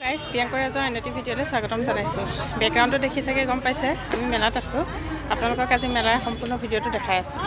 Guys, Priyanka ৰাজৰ অন্য এটি ভিডিঅ'লৈ স্বাগতম জনাইছোঁ। বেকগ্ৰাউণ্ডটো দেখি চাগে গম পাইছে আমি মেলাত আছোঁ। আপোনালোকক আজি মেলাৰ সম্পূৰ্ণ ভিডিঅ'টো দেখাই আছোঁ।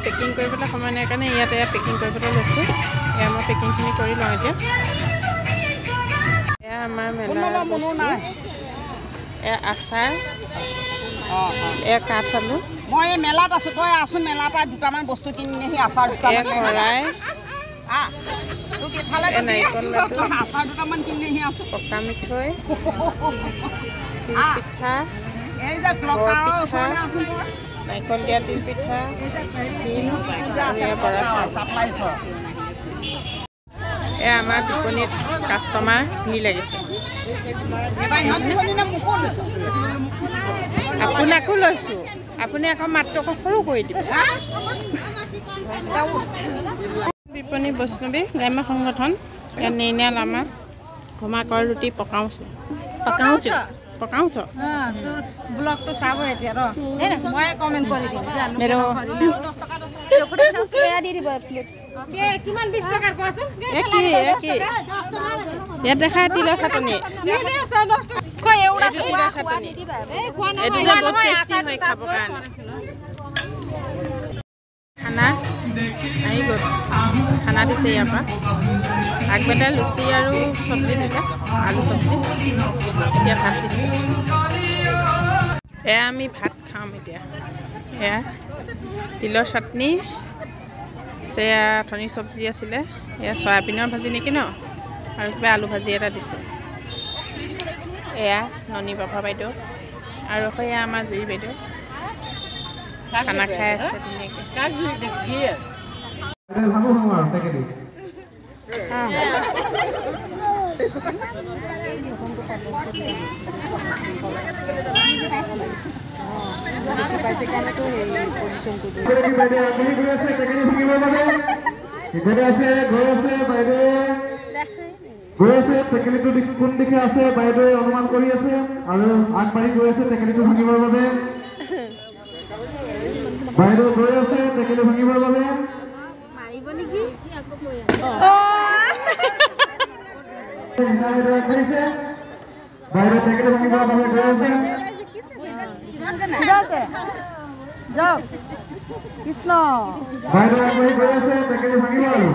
পেকিং কৰিবলৈ সময় নাই কাৰণে ইয়াতে পেকিং কৰিবলৈ লৈছোঁ। এয়া মই পেকিংখিনি কৰি লওঁ এতিয়া। এয়া আমাৰ মেলা, এয়া আচাৰ, এয়া কাঠ আলু। মই এই মেলাত আছোঁ, তই আছোন মেলাৰ পৰা দুটামান বস্তু কিনি আহি আচাৰ দুটামান শৰাই, নাৰিকল লাডু, আচাৰ দুটামান কিনি আহি আছোঁ, পকা মিঠৈ, তিল পিঠা, এই যে বৰপিঠা, নাৰিকল দিয়া তিল পিঠা, তিল আৰু এয়া বৰা চাউল। এয়া আমাৰ বিপণীত কাষ্টমাৰ ভিৰ লাগিছে। আপোনাকো লৈছোঁ, আপুনি আকৌ মাতটো আকৌ সৰু কৰি দিব। বিপণী বৈষ্ণৱী গ্ৰাম্য সংগঠন, ইয়াত নেইনা লামা ঘুমাকৰ ৰুটি পকাওছোঁ পকাওছোঁ পকাওছোঁ। ব্লগটো চাব এতিয়া ৰ, মই কমেণ্ট কৰি দিম। কিমান 20 টকাৰ কোৱাচোন? কি কি ইয়াত দেখা তিলৰ চাটনি, তিলৰ চাটনি এইটো যে বহুত টেষ্টি হয় খাবৰ কাৰণে। খানা আহি গ'ল, খানা দিছে ইয়াৰ পৰা। আগবেলা লুচি আৰু চব্জি দিলে, আলু চব্জি। এতিয়া ভাত দিছে। এয়া আমি ভাত খাম এতিয়া। এয়া তিলৰ চাটনি, এয়া অথনি চব্জি আছিলে, এয়া চয়াবিনৰ ভাজি নেকি ন, আৰু কিবা আলু ভাজি এটা দিছে। এয়া ননী বাভা বাইদেউ আৰু এয়া আমাৰ জুই বাইদেউ খানা খাই আছে ধুনীয়াকৈ। গৈ আছে টেকেলিটো কোন দিশে আছে বাইদেৱে অনুমান কৰি আছে আৰু আগবাঢ়ি গৈ আছে টেকেলিটো ভাঙিবৰ বাবে। বাইদেউ গৈ আছে টেকেলি ভাঙিবৰ বাবে। আগবাঢ়িছে বাইদেউ টেকেলি ভাঙিবৰ বাবে গৈ আছে। বাইদেউ আগবাঢ়ি গৈ আছে টেকেলি ভাঙিব আৰু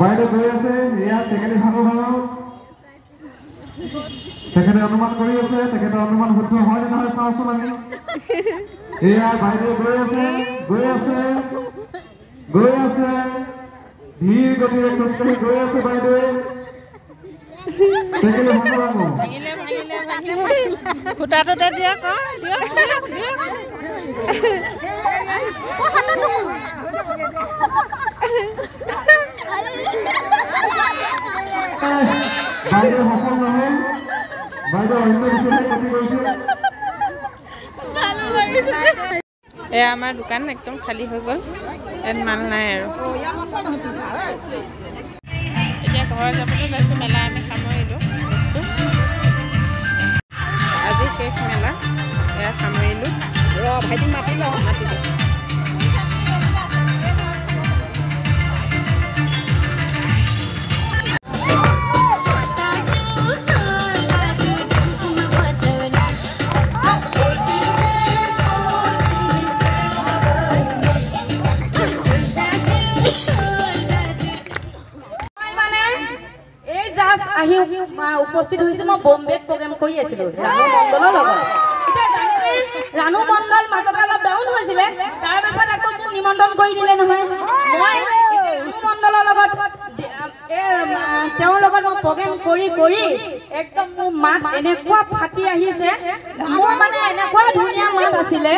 বাইদেউ গৈ আছে। এয়া টেকেলি ভাঙো ভাঙো তেখেতে অনুমান কৰি আছে, তেখেতৰ অনুমান শুদ্ধ হয় নে নহয় চাওঁচোন আমি। এয়া বাইদেউ গৈ আছে গৈ আছে গৈ আছে, ধীৰ গতিৰে খোজকাঢ়ি গৈ আছে বাইদেৱে। টেকেলি ভাঙো ভাঙো খুটাটোতে দিয়ক দিয়ক দিয়ক। বাইদেউ সফল নহল, বাইদেউ অন্য দিশেহে গতি কৰিছে। এয়া আমাৰ দোকান একদম খালী হৈ গ'ল, ইয়াত মাল নাই আৰু। এতিয়া ঘৰ যাবলৈ লৈছোঁ। মেলা আমি সামৰিলোঁ বস্তু, আজি শেষ মেলা, এয়া সামৰিলোঁ। ৰ ভাইটিক মাতি লওঁ, মাতি দিওঁ। আহি উপস্থিত হৈছোঁ। মই বম্বেত প্ৰগ্ৰেম কৰি আছিলোঁ ৰাণু মণ্ডলৰ লগত। এতিয়া জানেনে ৰাণু মণ্ডল মাজতে অলপ ডাউন হৈছিলে, তাৰপিছত আকৌ মোক নিমন্ত্ৰণ কৰি দিলে নহয়। মই ৰাণু মণ্ডলৰ লগত তেওঁৰ লগত মই প্ৰগ্ৰেম কৰি কৰি একদম মোৰ মাত এনেকুৱা ফাটি আহিছে। মোৰ মানে এনেকুৱা ধুনীয়া মাত আছিলে।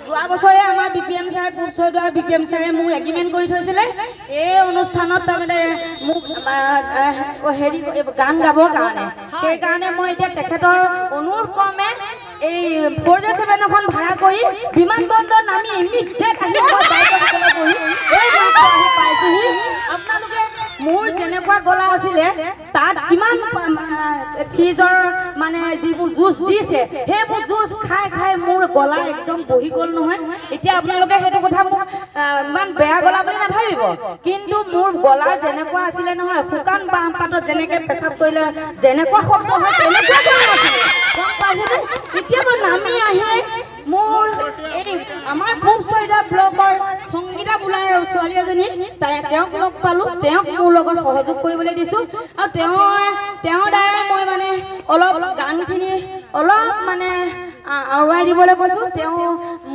যোৱা বছৰে আমাৰ বি পি এম ছাৰে, পূব চৈদুৱাৰ বি পি এম ছাৰে মোক এগ্ৰিমেণ্ট কৰি থৈছিলে এই অনুষ্ঠানত, তাৰমানে মোক হেৰি গান গাবৰ কাৰণে। সেইকাৰণে মই এতিয়া তেখেতৰ অনুৰোধ ক্ৰমে এই 4J7 এখন ভাড়া কৰি বিমানবন্দৰত নামি ইমিডিয়েট আহি মই বাইকত বহি এই মাত্ৰ আহি পাইছোঁহি। আপোনালোকে মোৰ যেনেকুৱা গলা আছিলে তাত কিমান ফ্ৰিজৰ মানে যিবোৰ জুচ দিছে সেইবোৰ জুচ খাই খাই মোৰ গলা একদম বহি গ'ল নহয়। এতিয়া আপোনালোকে সেইটো কথা মোক ইমান বেয়া গলা বুলি নাভাবিব, কিন্তু মোৰ গলা যেনেকুৱা আছিলে নহয়, শুকান বাঁহ পাতত যেনেকৈ পেচাব কৰিলে যেনেকুৱা শব্দ হয় তেনেকুৱা গলা আছিলে, গম পাইছেনে? এতিয়া মই নামি আহি মোৰ এই আমাৰ পূব চৈদা ব্লকৰ সংগীতা বোলাৰ ছোৱালী এজনী, তাই তেওঁক লগ পালোঁ, তেওঁক মোৰ লগত সহযোগ কৰিবলৈ দিছোঁ। আৰু তেওঁৰ দ্বাৰাই মই মানে অলপ গানখিনি অলপ মানে আওৰাই দিবলৈ কৈছোঁ। তেওঁ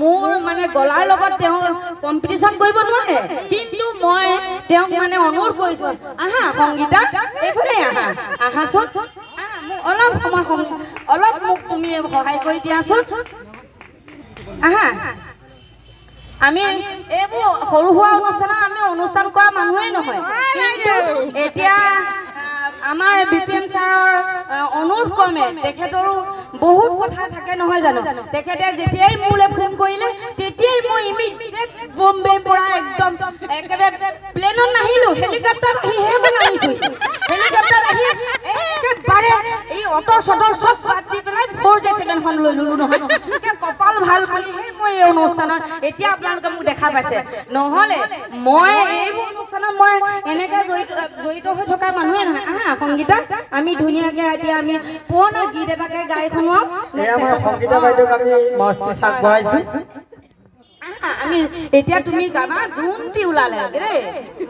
মোৰ মানে গলাৰ লগত তেওঁ কম্পিটিশ্যন কৰিব নোৱাৰে, কিন্তু মই তেওঁক মানে অনুৰোধ কৰিছোঁ, আহা সংগীতা এইফালে আহা, আহাচোন, মোক অলপ সময় অলপ মোক তুমি সহায় কৰি দিয়াচোন, আহা। আমি এইবোৰ সৰু সুৰা অনুষ্ঠানত আমি অনুষ্ঠান কৰা মানুহেই নহয়, কিন্তু এতিয়া আমাৰ বি পি এম ছাৰৰ অনুৰোধ ক্ৰমে তেখেতৰো বহুত কথা থাকে নহয় জানো। তেখেতে যেতিয়াই মোলৈ ফোন কৰিলে তেতিয়াই মই ইমিডিয়েট বম্বেৰ পৰা একদম একেবাৰে প্লেনত নাহিলোঁ, হেলিকপ্টাৰত আহিহে মই নামিছোঁ। হেলিকপ্টাৰত আহি একেবাৰে এই অট' চট' চব বাদ দি পেলাই 4J7খন লৈ ল'লোঁ নহয়। কপাল ভাল বুলিহে মই এই অনুষ্ঠানত এতিয়া আপোনালোকে মোক দেখা পাইছে, নহ'লে মই এইবোৰ অনুষ্ঠানত মই এনেকৈ জড়িত হৈ থকা মানুহে নহয়। আহা সংগীতা, আমি ধুনীয়াকৈ এতিয়া আমি পুৰণা গীত এটাকে গাই শুনোৱাওঁ। আমি এতিয়া তুমি গাবা জোনটি ওলালে দেই,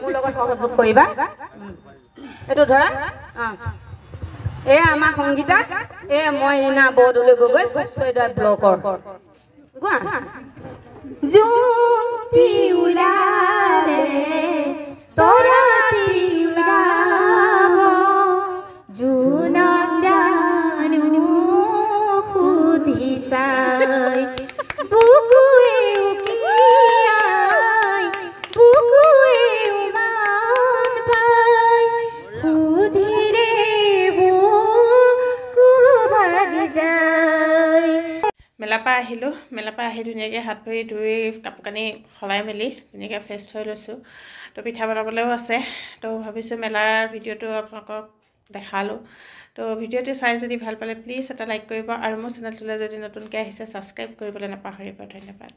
মোৰ লগত সহযোগ কৰিবা। এইটো ধৰা, অঁ এ আমাৰ সংগীতা, এ মই ৰীণা বৰদলৈ গগৈ, পূব চৈদুৱাৰ ব্লকৰ। গোৱা। জোনটি ওলালে তৰাটি ওলাব, জোনক জানো সুধি চাই, বুকুৱে উকিয়াই বুকুৱে উমান পাই, সুধিৰে বুকু ভাগি যায়। মেলাৰ পৰা আহিলোঁ, মেলাৰ পৰা আহি ধুনীয়াকৈ হাত ভৰি ধুই কাপোৰ কানি সলাই মেলি ধুনীয়াকৈ ফ্ৰেছ হৈ লৈছোঁ। তো পিঠা বনাবলৈও আছে, তো ভাবিছোঁ মেলাৰ ভিডিঅ'টো আপোনালোকক দেখালোঁ। তো ভিডিঅ'টো চাই যদি ভাল পালে প্লিজ এটা লাইক কৰিব, আৰু মোৰ চেনেলটোলৈ যদি নতুনকৈ আহিছে ছাবস্ক্ৰাইব কৰিবলৈ নাপাহৰিব। ধন্যবাদ।